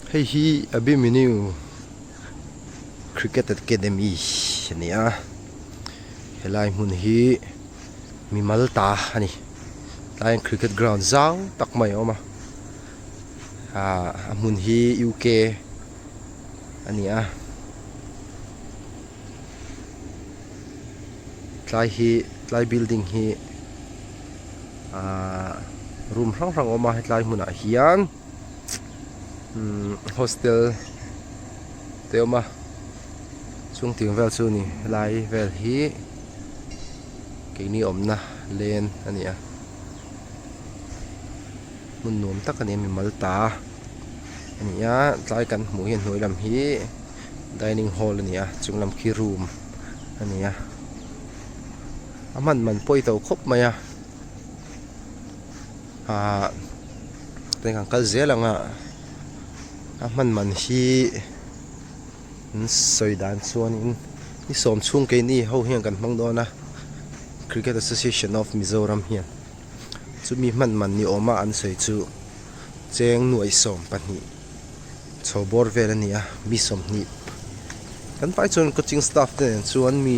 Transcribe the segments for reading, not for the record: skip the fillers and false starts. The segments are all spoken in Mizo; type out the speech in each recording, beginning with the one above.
Hei hi Abhimanyu Cricket Academy a ni a, helai hmun hi mimal ta a ni. Tlaiah hian cricket ground zau tak mai a awm a, ahh a hmun hi UK a ni a. Tlai hi tlai building hi ahh room hrang hrang a awm a hetlai hmunah hian umm hostel te a awm a chung tiang vel chu a ni helai vel hi keini awmna len a ni a hmun nuam tak a ni a mimal ta a ni a tlai kan hmuh hian hnuai lam hi. Dining hall a ni a chung lam khi room a ni a a hman man pawh i to khawp mai a ahh teng kan kal zel ang a a hman man hi an sawi dan chuanin ni sawm chhung keini ho hian kan hmang dawn a cricket association of Mizoram hian chumi hman man ni awma an sawi chu cheng nuaih 12. Chho bawr vel a ni a mi 20 kan vai chuan coaching staff te nen chuan mi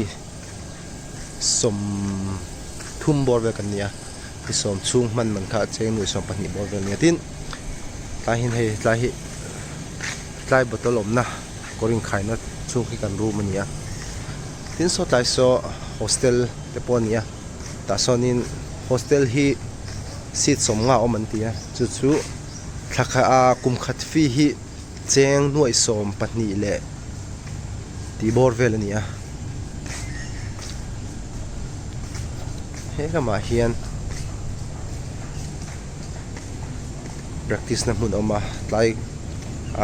30 bawr vel kan ni a mi sawm chhung hman man kha cheng nuaih 12 bawr vel a ni a tin tlai hian hei tlai hi tlai bottle awmna kawr inkhaina chhung hi kan room a ni a tin saw tlai saw hostel te pawh a ni a tah sawnin hostel hi seat 50 awm an ti a chu chu. Thla khat ah kum khat fee hi cheng nuaih 12 leh tih bawr vel a ni a he lamah hian practice na hmun a awm a tlai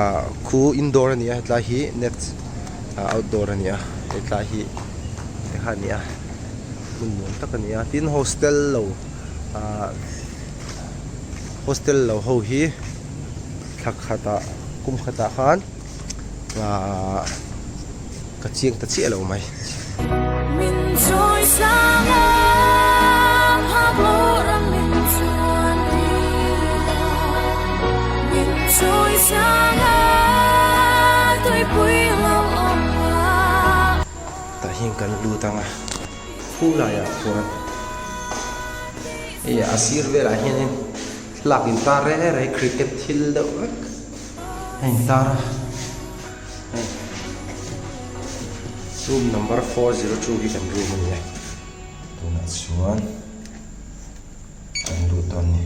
ah khu indoor a ni a hetlai hi net ah outdoor a ni a hetlai hi tikhan a ni a hmun nuam tak a ni a tin hostel lo ah. Hostel lo ho hi thla khatah kum khatah khan ahh ka chiang ta chiah lo mai. Tah hian kan lut ang a khu laiah khuan. Hei a sir velah hianin thlalak intar reng reng cricket thil deuh vek a intar a hei room number 402 hi kan room a ni a tunah chuan kan lut dawn a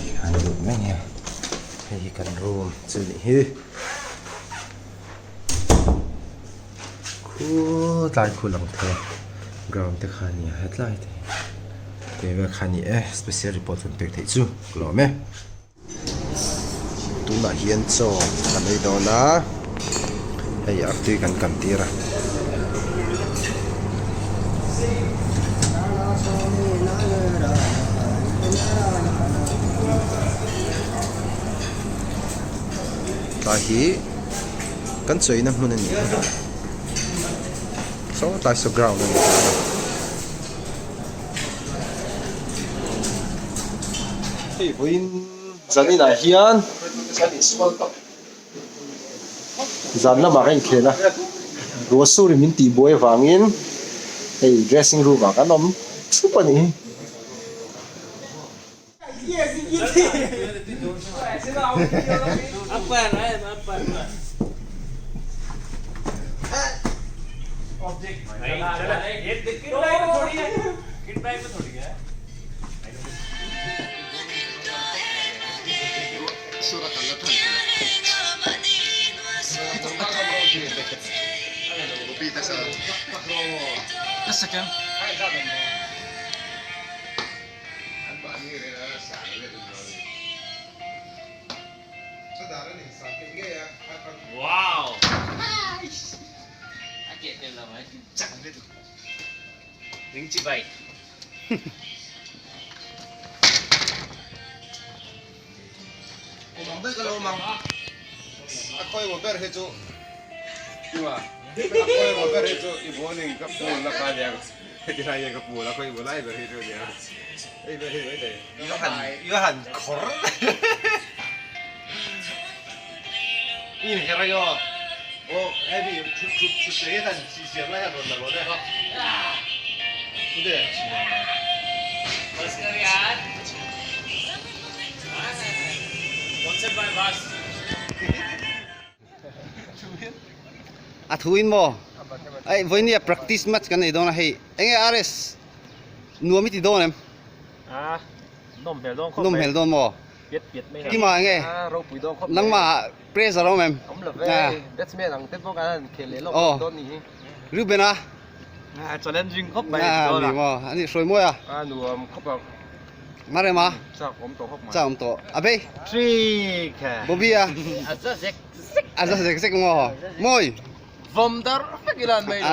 ni kan lut mai a hei hi kan room chu a nih hi. Khutlai khu lang thei a ground te kha a ni a hetlai te hi tih vel kha a ni e special report kan pek theih chu ka lawm e. Tunah hian chaw kan ei dawn a hei artui kan kan tir a. Tlai hi. Kan chawina hmun a ni a saw tlai saw ground a ni ta a. Hei vawiin zanin ah hian zan lamah ka inkhel a ruahsur in min tih buai avangin hei dressing room ah kan awm thup a ni. A thu in maw? Ei vawinia practice match kan nei dawn a hei enge RS nuam i ti dawn em? A nawm hmel dawn khawp mai. Nawm hmel dawn maw? Piat piat mai Kima enge? A ropui dawn khawp mai. Nangmah pressure a awm em? Awm lo ve, batsman ang te pawh kan han khel leh lawk dawn ni hi. Reuben a? A challenging khawp mai. A ni maw? A nih hruai mawi a? A nuam khawp ang. Marem a? Chak awm tawh khawp mai. Chak awm tawh. A bei? Trick. Bobby a? A za zek zek. A za zek zek maw? Mawi? Vawm dar vek ila an mai lo.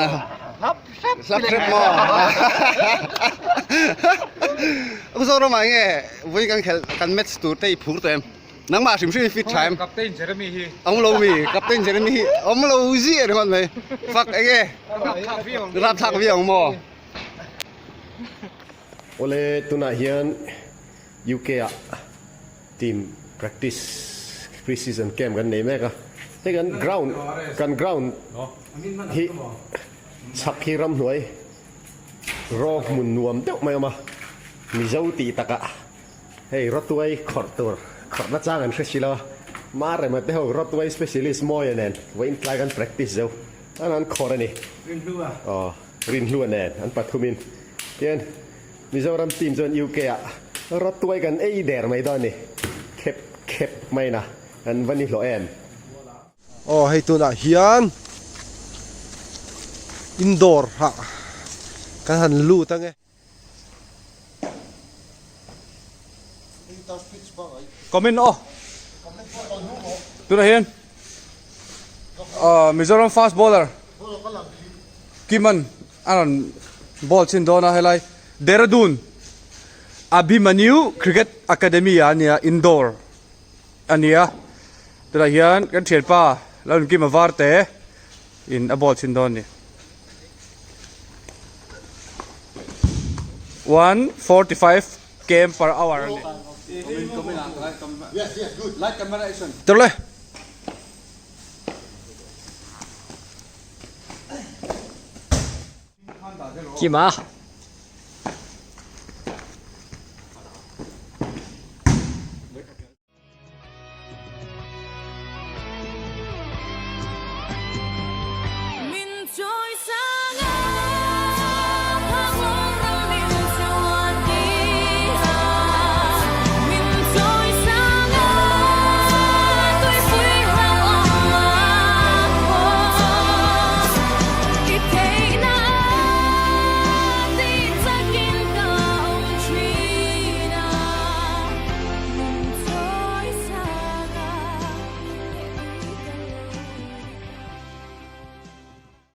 Hlap hrep. Hlap hrep maw? U Zoramah nge vawiin kan khelh kan match tur te i phur tawh em? Nangmah hrim hrim i fit tha em? Captain Jeremy hi. Awm lo mi? Captain Jeremy hi awm lo ziah ringawt mai. Fak enge? Rapthlak viau ang. Rapthlak viau ang maw? Awle tunah hian UK ah team practice pre-season camp kan nei mek a, hei kan ground kan ground hi chhak hi ramhnuai raw hmun nuam deuh mai a awm a, Mizo tih takah hei rawtuai khawrh tur khawrh nachang an hre si lo a, Marema te ho rawtuai specialist Mawia nen vawiin tlai kan practice zo an an khawrh a ni. Aw. Rinhlua nen an pathumin hian Mizoram team chuan UK ah rawtuai kan ei der mai dawn a ni. Khep khep maina an va ni hlawh em? Aw hei tunah hian indoor ah kan han lut ange. Comment aw. Tunah hian Mizoram fast bowler Kiman a rawn ball chhin dawn a helai Dehradun Abhimanyu Cricket Academy ah a nia indoor a nia tunah hian kan thianpa Lalrunkima Varte in a ball chhin dawn a ni. 145 km per hour a ni. Tawle. Kima.